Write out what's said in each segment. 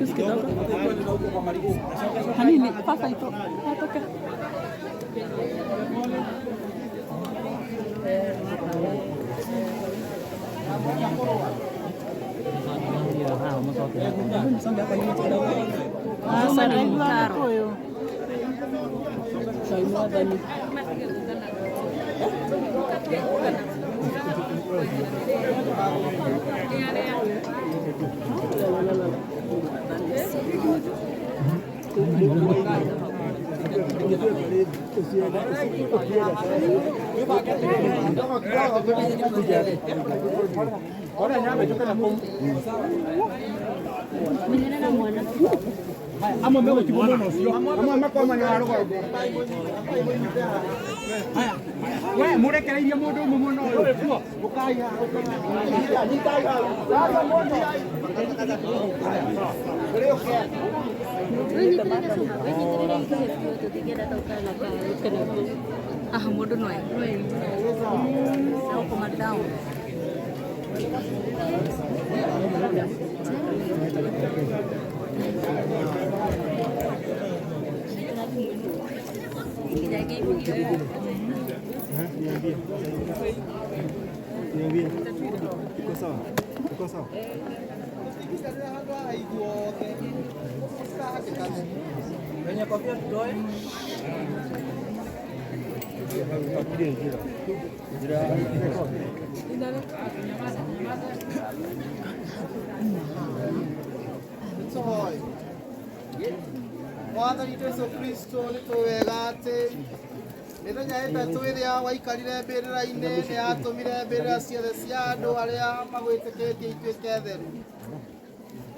Excuse kidogo. Hanini, sasa ito. Atoke. Sasa ni mtaro. Ngai mwathani. Amwe megũtigwo mwena ũcio amwe makwamanya wa rũgongo we mũrekereirie mũndũ ũmwe mwena ũyũ ũkai haha nyitai hau Ah, mũndũ no no down. Niambie. Uko sawa? Uko sawa? Tũhoe. Mwathani Jesu Kristo nĩ tũĩ wega atĩ mĩthenya ĩtatũ ĩrĩa waikarire mbĩrĩra-inĩ nĩ yatũmire mbĩrĩra ciothe cia andũ arĩa magwĩtĩkĩtie ituĩke theru.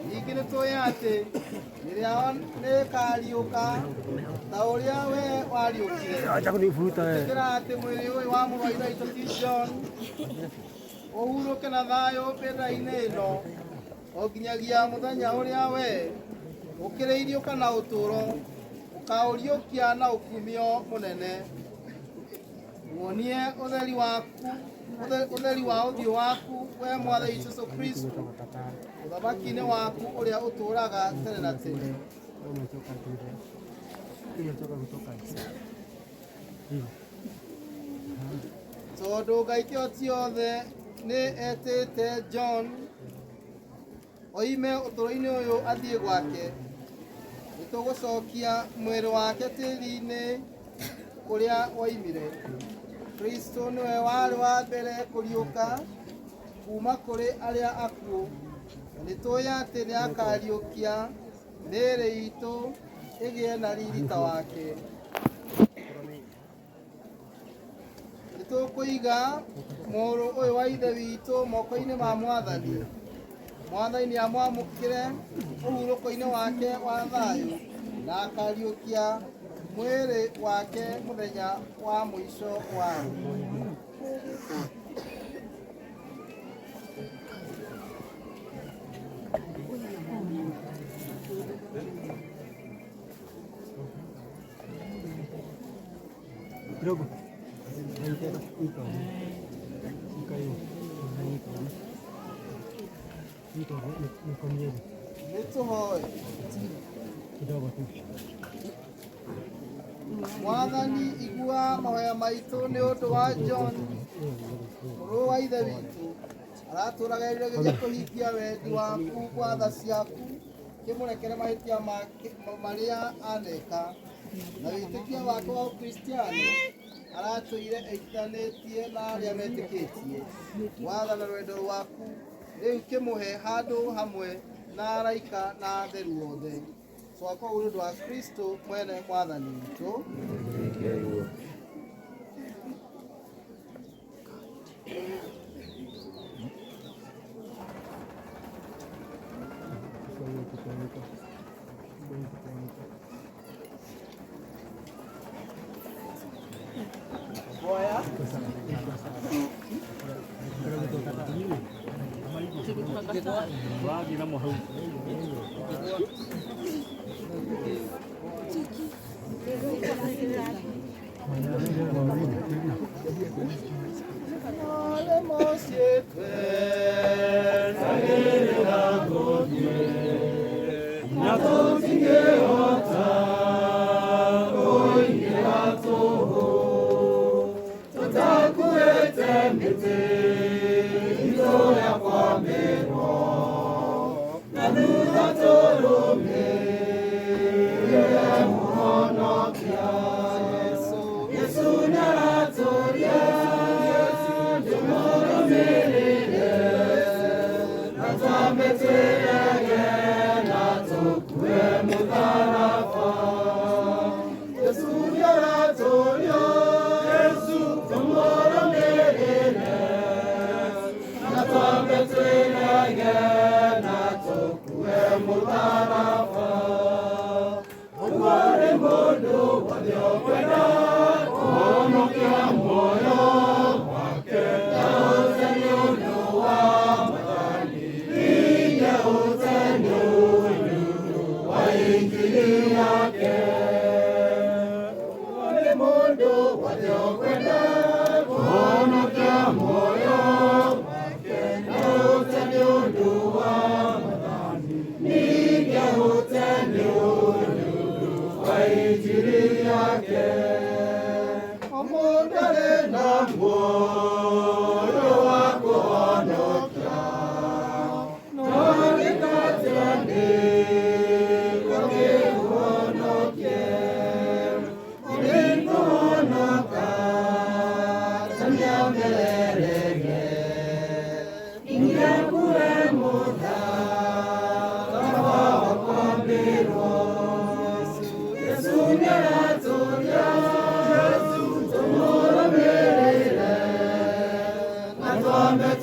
Ningĩ nĩ tũĩ atĩ mĩĩrĩ yao nĩ ĩkariũka ta ũrĩa we wariũkire. Acha kunivuta wewe. Ĩtĩkĩra atĩ mwĩrĩ ũyũ wa mũrũ wa Ithe witũ ti John ũhurũke na thayũ mbĩrĩra-inĩ ĩno o nginyagia mũthenya ũrĩa we ũkĩrĩiriũka na ũtũũro ũkaũriũkia na ũkumio mũnene. Muonie ũtheri waku ũtheri wa ũthiũ waku we Mwathani Jesũ Kristo ũthamaki-inĩ waku ũrĩa ũtũũraga tene na tene. Umechoka tu. Umechoka kutoka. Tondũ Ngai kĩhoti othe nĩ etĩte John oime ũtũũro-inĩ ũyũ athiĩ gwake, nĩ tũgũcokia mwĩrĩ wake tĩri-inĩ kũrĩa woimire. Kristo nĩwe warĩ wa mbere kũriũka kuma kũrĩ arĩa akuũ, na nĩ tũĩ atĩ nĩ akariũkia mĩĩrĩ itũ ĩgĩe na riri ta wake. Nĩ tũkũiga mũrũ ũyũ wa Ithe witũ moko-inĩ ma Mwathani. Mwathani nĩ amwamũkĩre ũhurũko-inĩ wake wa thayũ na akariũkia mwĩrĩ wake mũthenya wa mũico wa thĩ. Kidogo. Ika hiyo. Ika nikomie Nĩ tũhoe. kidogo tu. Mwathani igua mahoya maitũ nĩ ũndũ wa John mũrũ wa Ithe witũ aratũraga eriragĩria kũhingia wendi waku gwa tha ciaku kĩmũrekere mahĩtia make marĩa aneka na wĩtĩkio wake wa Ũkristiano aratũire eitanĩtie na arĩa metĩkĩtie watha na rwendo rwaku rĩu kĩmũhe handũ hamwe na araika na atheru othe twakwa nĩ ũndũ wa Kristo mwene Mwathani witũ.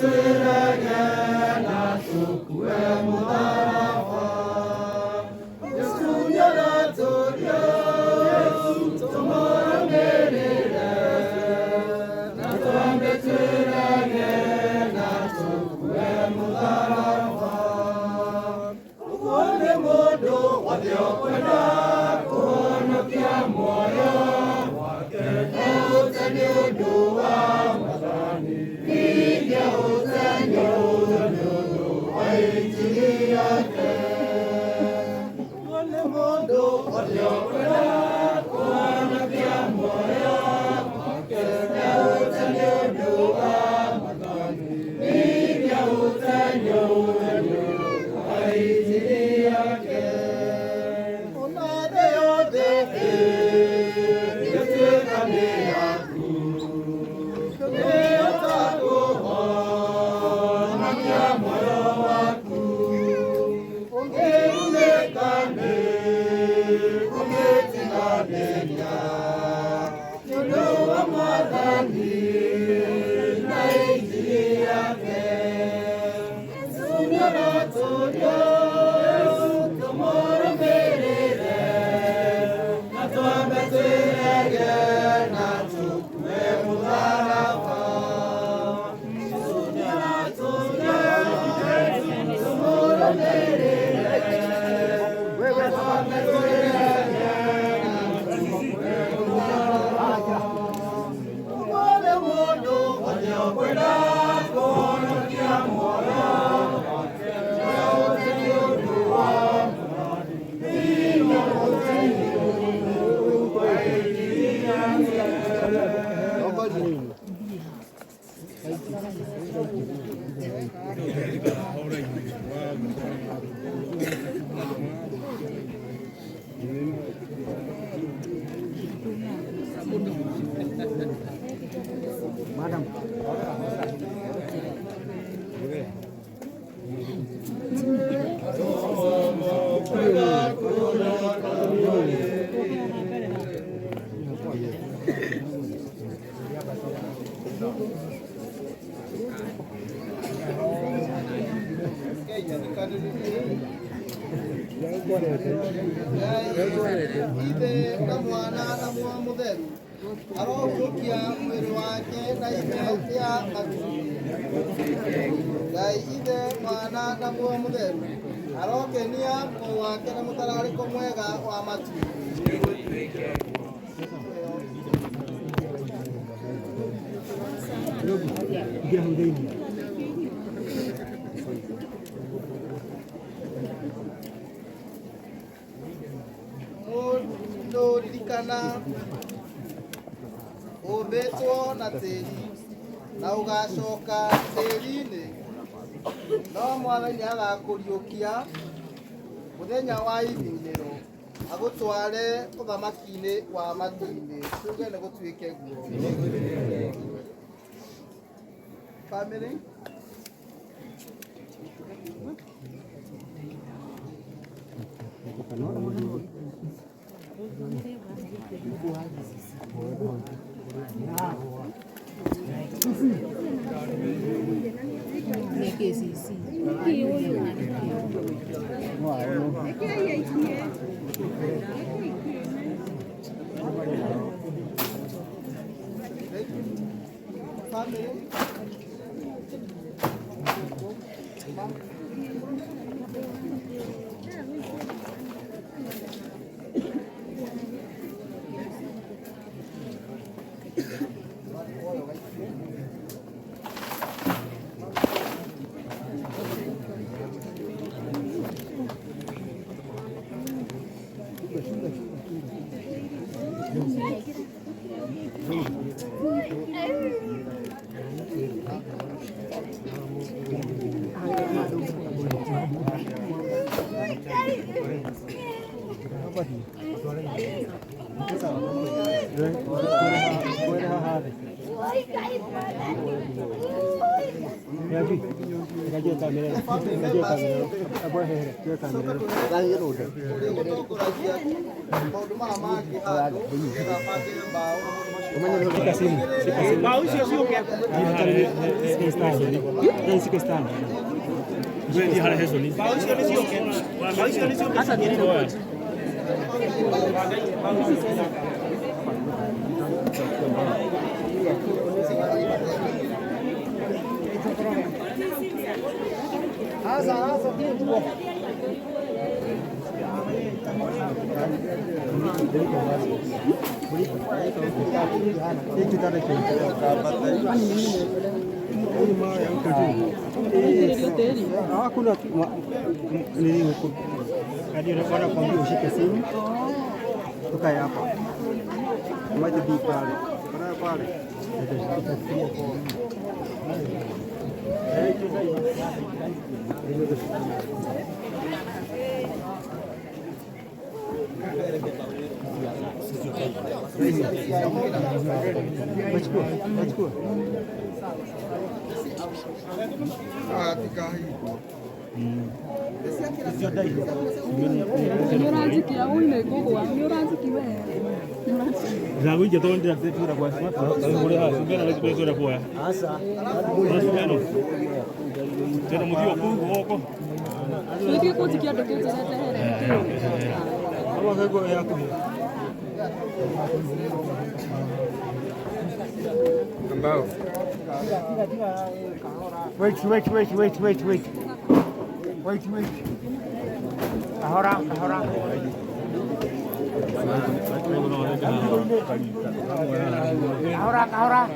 twĩrege na tũkue mũtharaba. Yesu nĩaratũria tũmũrũmĩrĩre na twambe twĩrege na tũkue mũtharaba. Ũguo nĩ mũndũ wothe ũkwenda kũhonokia muoyo wake eũte nĩ ũndũ wa Mwathani ningĩ ũte nĩ ũndũ wa injili yake. Ũguo nĩ mũndũ wothe ũkwenda kũhonokia muoyo wake eũte nĩ ũndũ wa Mwathani ningĩ ũte nĩ ũndũ wa injili yake. Ona thĩ yothe ĩngĩtuĩka nĩ yaku, ndũngĩhota kũhonokia muoyo waku. Ũngĩgunĩka nĩ ũngĩtiganĩria nĩ ũndũ wa Mwathani na injili yake. Yesu nĩaratũria tũmũrũmĩrĩre na twambe twĩrege na tũkue mũtharaba. Yesu nĩaratũria tũmũrũmĩrĩre na twambe twĩrege na tũkue mũtharaba. Ũguo nĩ mũndũ wothe ũkwenda kũhonokia muoyo wake eũte nĩ ũndũ wa Mwathani ningĩ ũte nĩ ũndũ wa injili yake. Ithe na Mwana na Muoyo Mũtheru arohurũkia mwĩrĩ wake na ime rĩa matu-inĩ. Ngai Ithe, Mwana na Muoyo Mũtheru arokenia muoyo wake na mũtararĩko mwega wa matu-inĩ. Mũndũ ririkana ũmbĩtwo na tĩri na ũgacoka tĩri-inĩ, no Mwathani nĩagakũriũkia mũthenya wa ininĩro agũtware ũthamaki-inĩ wa matu-inĩ. Tuge nĩ gũtuĩke guo. Family. Nĩ KCC. Family. Ũrĩa ũtongoragia maũndũ maya mangĩ handũ nĩgetha bange mbaũ na maũndũ macio. Hakuna nini huko. Hadi wanakuambia ushike simu. Tukae hapa. Maji bi pale. Pale pale. Achukua. Wait, wait, wait, wait, wait, wait. Wait, wait. Ahora, ahora. Ahora, ahora.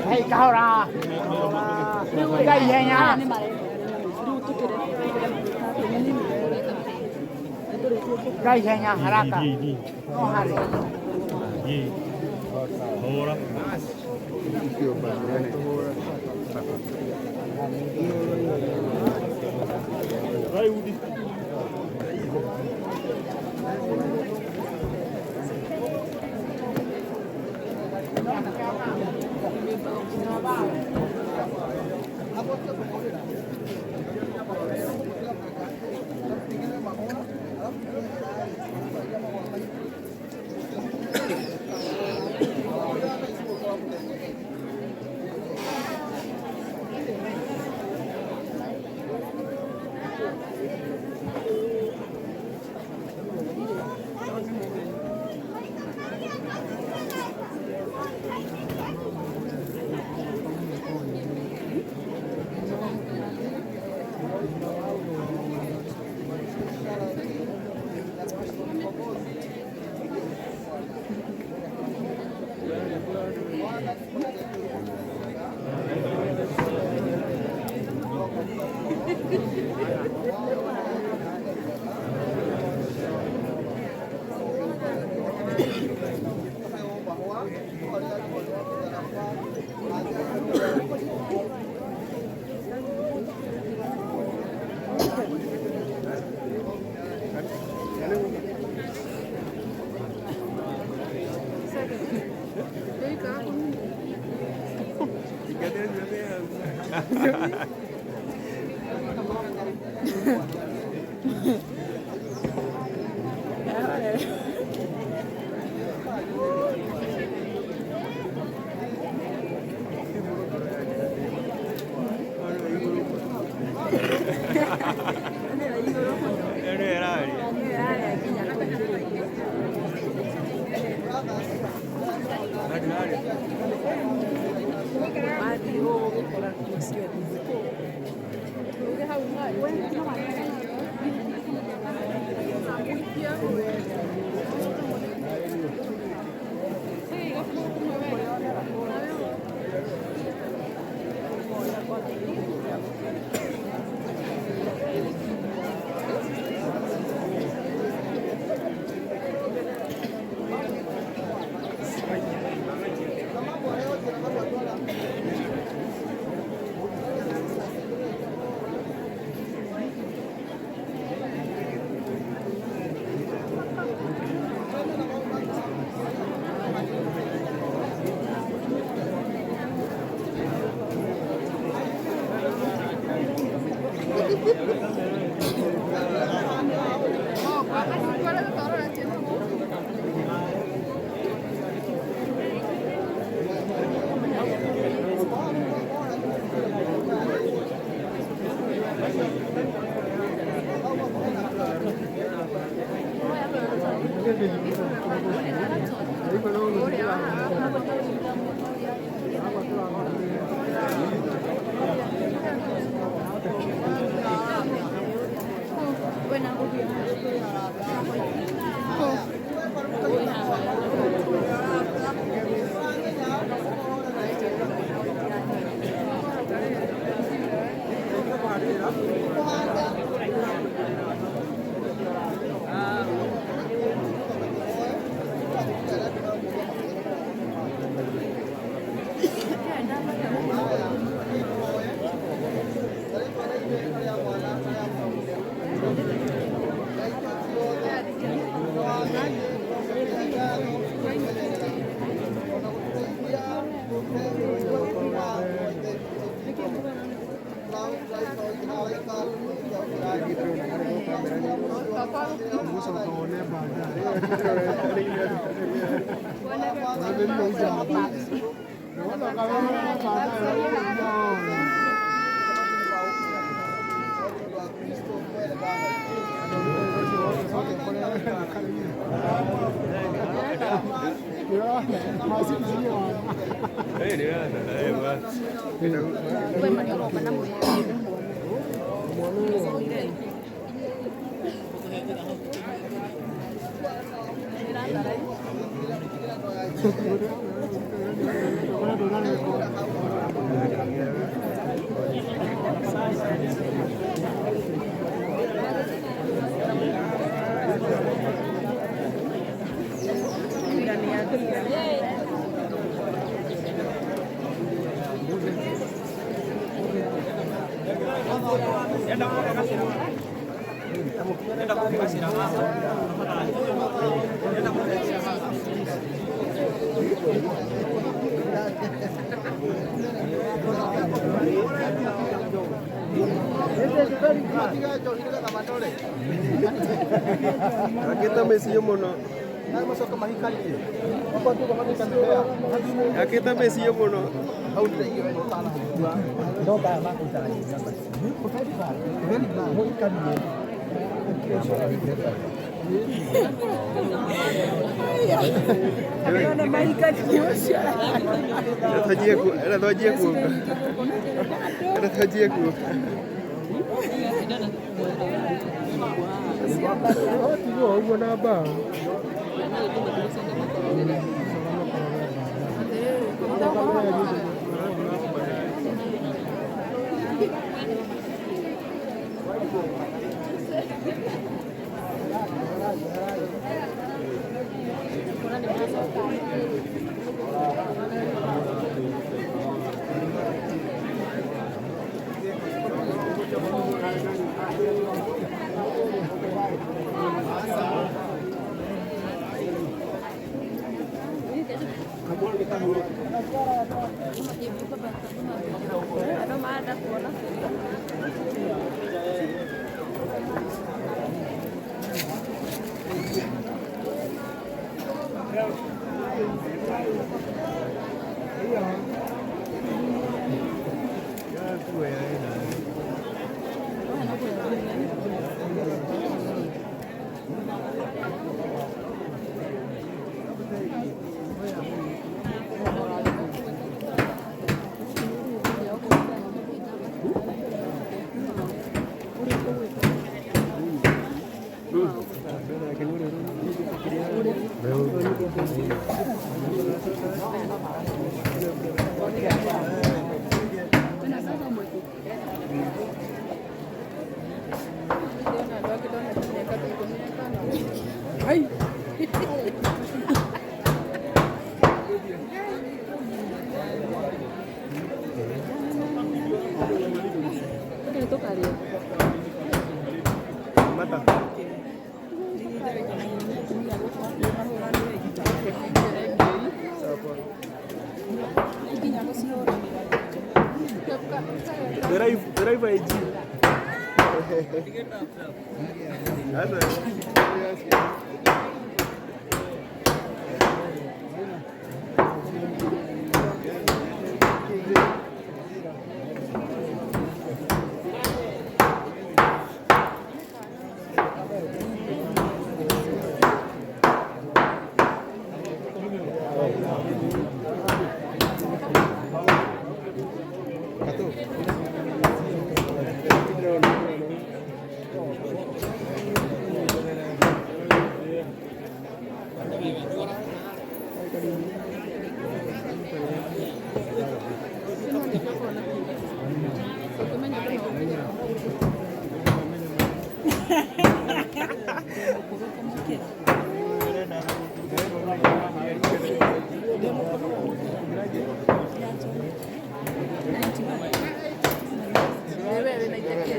Hey, kahora. Ihenya haraka. No hurry.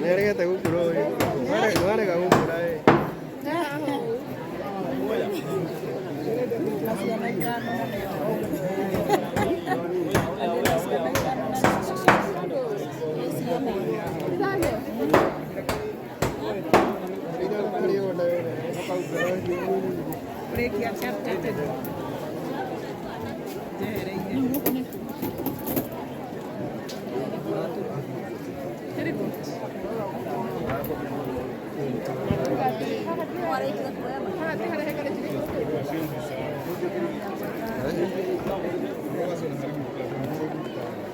Nĩaregete gũkũra ũyũ. Nĩarega gũkũra ĩ.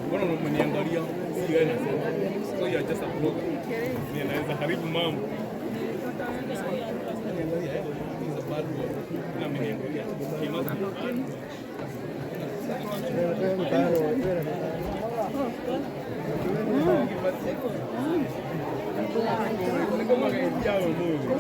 Mbona unaniangalia? Si wewe nasema. So you are just a blogger. Ni naweza haribu mambo. He's a bad boy. Na ameniangalia. He must be bad. Ni kama kaingia Mungu.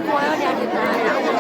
Kuoyo nĩ andĩkaga.